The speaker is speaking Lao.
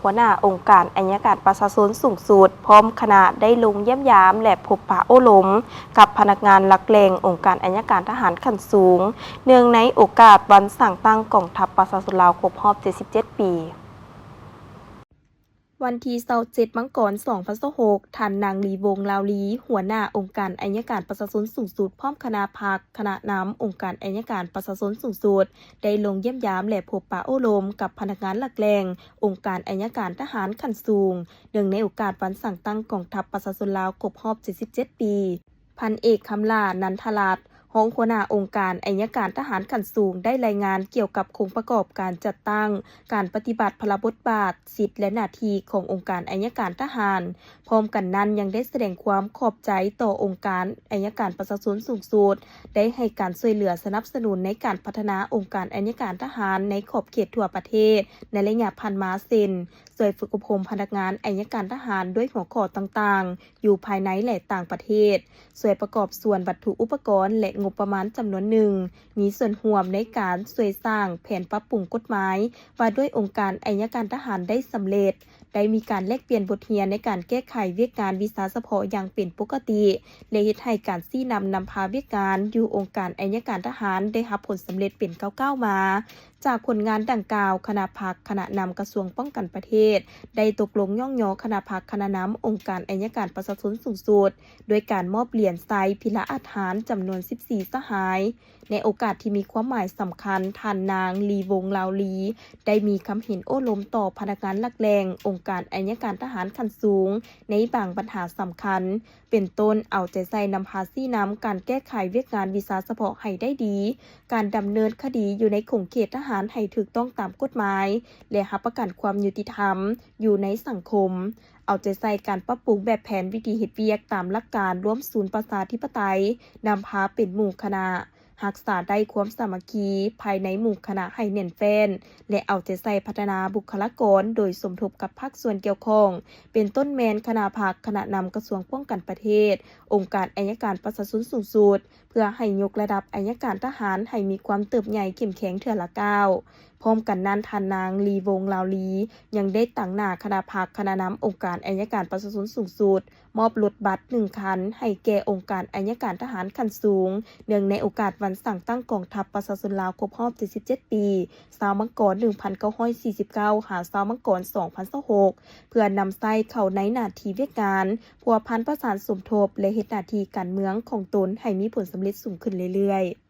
ຫົວໜ້າອົງການໄອຍະການປະຊາຊົນສູງສຸດ ພ້ອມຄະນະໄດ້ລົງຢ້ຽມຢາມ ແລະ ພົບປະໂອ້ລົມກັບພະນັກງານຫຼັກແຫຼ່ງອົງການໄອຍະການທະຫານຂັ້ນສູງ ເນື່ອງໃນໂອກາດວັນສ້າງຕັ້ງກອງທັບປະຊາຊົນລາວຄົບຮອບເຈັດສິບເຈັດປີ. ວັນທີຊາວເຈັດ ມັງກອນ ສອງພັນຊາວຫົກ ທ່ານນາງ ລີ ວົງ ລາວລີ ຫົວໜ້າອົງການໄອຍະການປະຊາຊົນສູງສຸດ ພ້ອມຄະນະພັກ ຄະນະນຳອົງການໄອຍະການປະຊາຊົນສູງສຸດ ໄດ້ລົງຢ້ຽມຢາມ ແລະ ພົບປະໂອ້ລົມກັບພະນັກງານຫຼັກແຫຼ່ງອົງການໄອຍະການທະຫານຂັ້ນສູງ ເນື່ອງໃນໂອກາດວັນສ້າງຕັ້ງກອງທັບປະຊາຊົນລາວຄົບຮອບເຈັດສິບເຈັດປີ. ພັນເອກ ຄຳຫຼ້າ ນັນທະລັດ ຮອງຫົວໜ້າອົງການໄອຍະການທະຫານຂັ້ນສູງ ໄດ້ລາຍງານກ່ຽວກັບໂຄງປະກອບການຈັດຕັ້ງ, ການປະຕິບັດພາລະບົດບາດ, ສິດ ແລະ ໜ້າທີ່ຂອງອົງການໄອຍະການທະຫານ. ພ້ອມກັນນັ້ນຍັງໄດ້ສະແດງຄວາມຂອບໃຈຕໍ່ອົງການໄອຍະການປະຊາຊົນສູງສຸດ ໄດ້ໃຫ້ການຊ່ວຍເຫຼືອສະໜັບສະໜູນໃນການພັດທະນາອົງການໄອຍະການທະຫານໃນຂອບເຂດທົ່ວປະເທດໃນໄລຍະຜ່ານມາ ເຊັ່ນ ຊ່ວຍຝຶກອົບຮົມພະນັກງານໄອຍະການທະຫານດ້ວຍຫົວຂໍ້ຕ່າງໆ ຢູ່ພາຍໃນ ແລະ ຕ່າງປະເທດ, ຊ່ວຍປະກອບສ່ວນວັດຖຸອຸປະກອນ ແລະ ງົບປະມານຈຳນວນໜຶ່ງ, ມີສ່ວນຮ່ວມໃນການຊ່ວຍສ້າງແຜນປັບປຸງກົດໝາຍວ່າດ້ວຍອົງການໄອຍະການທະຫານໄດ້ສຳເລັດ, ໄດ້ມີການແລກປ່ຽນບົດຮຽນໃນການແກ້ໄຂວຽກງານວິຊາສະເພາະຢ່າງເປັນປົກກະຕິ ແລະ ເຮັດໃຫ້ການຊີ້ນຳນຳພາວຽກງານຢູ່ອົງການໄອຍະການທະຫານໄດ້ຮັບຜົນສຳເລັດເປັນກ້າວໆມາ. ຈາກຜົນງານດັ່ງກ່າວ, ຄະນະພັກ, ຄະນະນຳກະຊວງປ້ອງກັນປະເທດ ໄດ້ຕົກລົງຍ້ອງຍໍຄະນະພັກ, ຄະນະນຳອົງການໄອຍະການປະຊາຊົນສູງສຸດ ດ້ວຍການມອບຫຼຽນໄຊພິລະອາດຫານຈຳນວນສິບສີ່ສະຫາຍ. ໃນໂອກາດທີ່ມີຄວາມໝາຍສຳຄັນ, ທ່ານນາງ ລີ ວົງ ລາວລີ ໄດ້ມີຄຳເຫັນໂອ້ລົມຕໍ່ພະນັກງານຫຼັກແຫຼ່ງອົງການໄອຍະການທະຫານຂັ້ນສູງ ໃນບາງບັນຫາສຳຄັນ ເປັນຕົ້ນ ເອົາໃຈໃສ່ນຳພາຊີ້ນຳການແກ້ໄຂວຽກງານວິຊາສະເພາະໃຫ້ໄດ້ດີ, ການດຳເນີນຄະດີຢູ່ໃນຂົງເຂດທະຫານໃຫ້ຖືກຕ້ອງຕາມກົດໝາຍ ແລະ ຮັບປະກັນຄວາມຍຸຕິທຳຢູ່ໃນສັງຄົມ, ເອົາໃຈໃສ່ການປັບປຸງແບບແຜນວິທີເຮັດວຽກຕາມຫຼັກການລວມສູນປະຊາທິປະໄຕ, ນຳພາເປັນໝູ່ຄະນະ, ຮັກສາໄດ້ຄວາມສາມັກຄີພາຍໃນໝູ່ຄະນະໃຫ້ແໜ້ນແຟ້ນ ແລະ ເອົາໃຈໃສ່ພັດທະນາບຸກຄະລາກອນໂດຍສົມທົບກັບພາກສ່ວນກ່ຽວຂ້ອງ ເປັນຕົ້ນແມ່ນຄະນະພັກ, ຄະນະນຳກະຊວງປ້ອງກັນປະເທດ, ອົງການໄອຍະການປະຊາຊົນສູງສຸດ ເພື່ອໃຫ້ຍົກລະດັບໄອຍະການທະຫານໃຫ້ມີຄວາມເຕີບໃຫຍ່ເຂັ້ມແຂງເທື່ອລະກ້າວ. ພ້ອມກັນນັ້ນ, ທ່ານນາງ ລີ ວົງ ລາວລີ ຍັງໄດ້ຕາງໜ້າຄະນະພັກ, ຄະນະນຳອົງການໄອຍະການປະຊາຊົນສູງສຸດ ມອບລົດບັດໜຶ່ງຄັນໃຫ້ແກ່ອົງການໄອຍະການທະຫານຂັ້ນສູງ ເນື່ອງໃນໂອກາດວັນສ້າງຕັ້ງກອງທັບປະຊາຊົນລາວຄົບຮອບເຈັດສິບເຈັດປີ ຊາວມັງກອນ ໜຶ່ງພັນເກົ້າຮ້ອຍສີ່ສິບເກົ້າ ຫາ ຊາວມັງກອນ ສອງພັນຊາວຫົກ ເພື່ອນຳໃຊ້ເຂົ້າໃນໜ້າທີ່ວຽກງານ ພົວພັນປະສານສົມທົບ ແລະ ເຮັດໜ້າທີ່ການເມືອງຂອງຕົນໃຫ້ມີຜົນສຳເລັດສູງຂຶ້ນເລື້ອຍໆ.